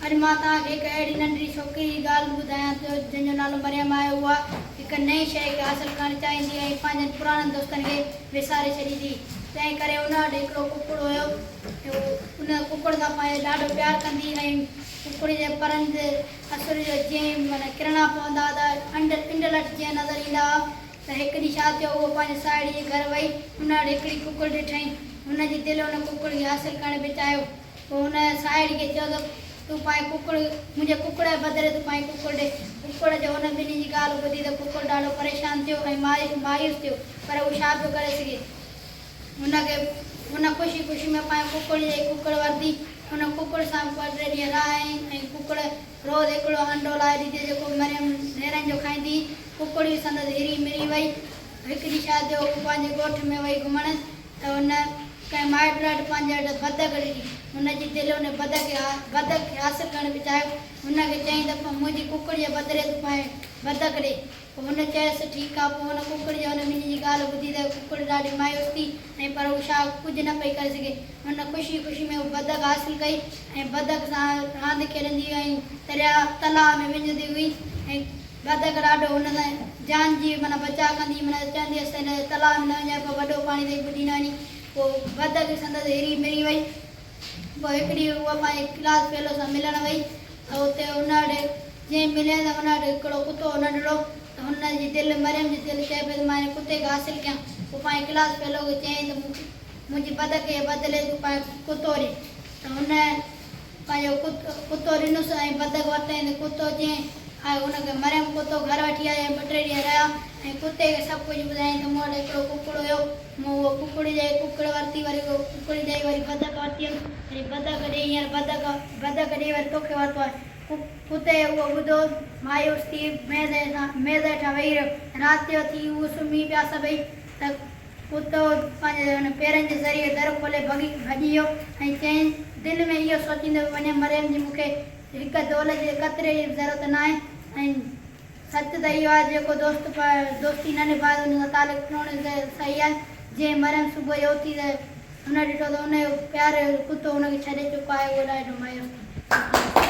اڄ مان توهان کي هڪ اهڙي ننڍڙي ڇوڪري جي ڳالهه ٻڌايان ٿو، جنهن جو نالو مريم آهي. اها هڪ نئين شيء کي حاصل ڪرڻ چاهيندي ۽ پنهنجن پراڻن دوستن کي وساري ڇڏيندي. تنهن ڪري ان وٽ هڪڙو ڪڪڙ هيو. ان ڪڪڙ سان پنهنجو ڏاڍو پيار ڪندي ۽ ڪڪڙ جي پرن تي اسر جو جيئن معنيٰ ڪرڻا پوندا ته انڊلٺ جيئن نظر ايندا هئا. ته هڪ ڏينهن ڇا ٿيو، هوء پنهنجي ساهيڙيء جي گهر وئي. ان وٽ هڪڙي ڪڪڙ ڏٺائين. هن جي دل ان ڪڪڙ کي حاصل ڪرڻ پئي چاهيو. پوء هن ساهيڙي کي چيو ته تون پنهنجي ڪڪڙ منهنجي ڪڪڙ جي بدلي تون پنهنجي ڪڪڙ ڏي. ڪڪڙ جو هن ٻنهي جي ڳالهه ٻڌي ته ڪڪڙ ڏاڍو پريشان ٿيو ۽ مايوس ٿيو پر هو ڇا پيو ڪري سگهي. هن کي هن خوشي خوشي ۾ پنهنجي ڪڪڙ جي ڪڪڙ ورتي. ان ڪڪڙ سان ٻه ٽي ڏينهن رهايائين ۽ ڪڪڙ روز هڪڙو انڊو لاهي ڏيندي جيڪو مريم نيرن جو کائيندي هئي. ڪڪڙ به سندس هري مري وئي. هڪ ڏينهن ڇا ٿيو، هوء پنهنجي ڳوٺ ۾ وئي گهمڻ ته هن ڪنهن مائٽ وٽ پنهنجي وٽ بدڪ ڏٺي. هن جي دل ان بدڪ کي حاصل ڪرڻ پئي چاهيو. هن کي چيائين ته منهنجي ڪڪڙ جي بدلي تون پنهنجي بدڪ ڏي. پوء هن چيس، ٺيڪ آ. پوء هن ڪڪڙ جي هن ٻنهي جي ڳالهه ٻڌي ته ڪڪڙ ڏاڍي مايوس ٿي ۽ پر هو ڇا ڪجهه نه پئي ڪري سگهي. هن خوشي خوشي ۾ هو بدڪ حاصل ڪئي ۽ بدڪ سان راند کيڏندي ۽ درياء تلاء ۾ وڃندي هئي ۽ بدڪ ڏاڍو هن سان جان جي معنيٰ بچاء ڪندي معنيٰ چوندي هيس ته هن تلاء ۾ نه وڃجانء پوء وڏو پاڻي اٿئي ٻڏي نه وڃين. پوء بدڪ سندس هري مري وئي. پوء هڪ ڏينهن هوء پنهنجي ڪلاس فيلو سان ملڻ وئي ته اتي هن وٽ جئين ملين ته هن وٽ هڪڙو ڪتو هو ننڍڙو ته هن جي دل مريم جي دل چئي پئي ته مان هن ڪتي کي حاصل ڪيان. پوء پنهنجي ڪلاس فيلو کي چيائين ته مون کي منهنجي بدڪ جي بدلي تون پنهنجو ڪتو ڏي ته هن پنهنجو ڪتو ڏنس ۽ بدڪ ورتائين ته ڪتو جئين آيو هن کي مريم ڪتو گهر وٺي آئي ۽ ٻه ٽي ڏينهن رهيا ۽ ڪتي کي سڀ ڪجهه ٻڌايائين ته مون وٽ هڪڙو ڪڪڙ هيو مون اهو ڪڪڙ ڏئي ڪڪڙ ورتي وري اهو ڪڪڙ ڏئي وري بدڪ ورتي هيم وري بدڪ ڏئي هينئر بدڪ بدڪ ڏئي وري توکي ورتو آهي ڪتي اهو ٻڌو مايوس ٿي ميز ميز هيٺان ويهي رهيو رات جو ٿي هو سمهي پيا سڀئي ته ڪتو پنهنجي ان پيرن جي ذريعي در کولي ڀڳي ڀڄي ويو ۽ چيائين، دل ۾ اهو سوچيندو پيو وڃي، مريم جي مون کي هڪ دولت جي قطري جي به ضرورت ناهي ۽ سچ ته اهو آهي ته جيڪو دوست دوستي نه نڀائي ته ان سان تعلق ٽوڙڻ صحيح آهي. جنهن مريم صبح جو اٿي ته هن ڏٺو ته ان جو پيارو ڪتو هن کي ڇڏي چڪو آهي، اهو ڏاڍو مايوس ٿي.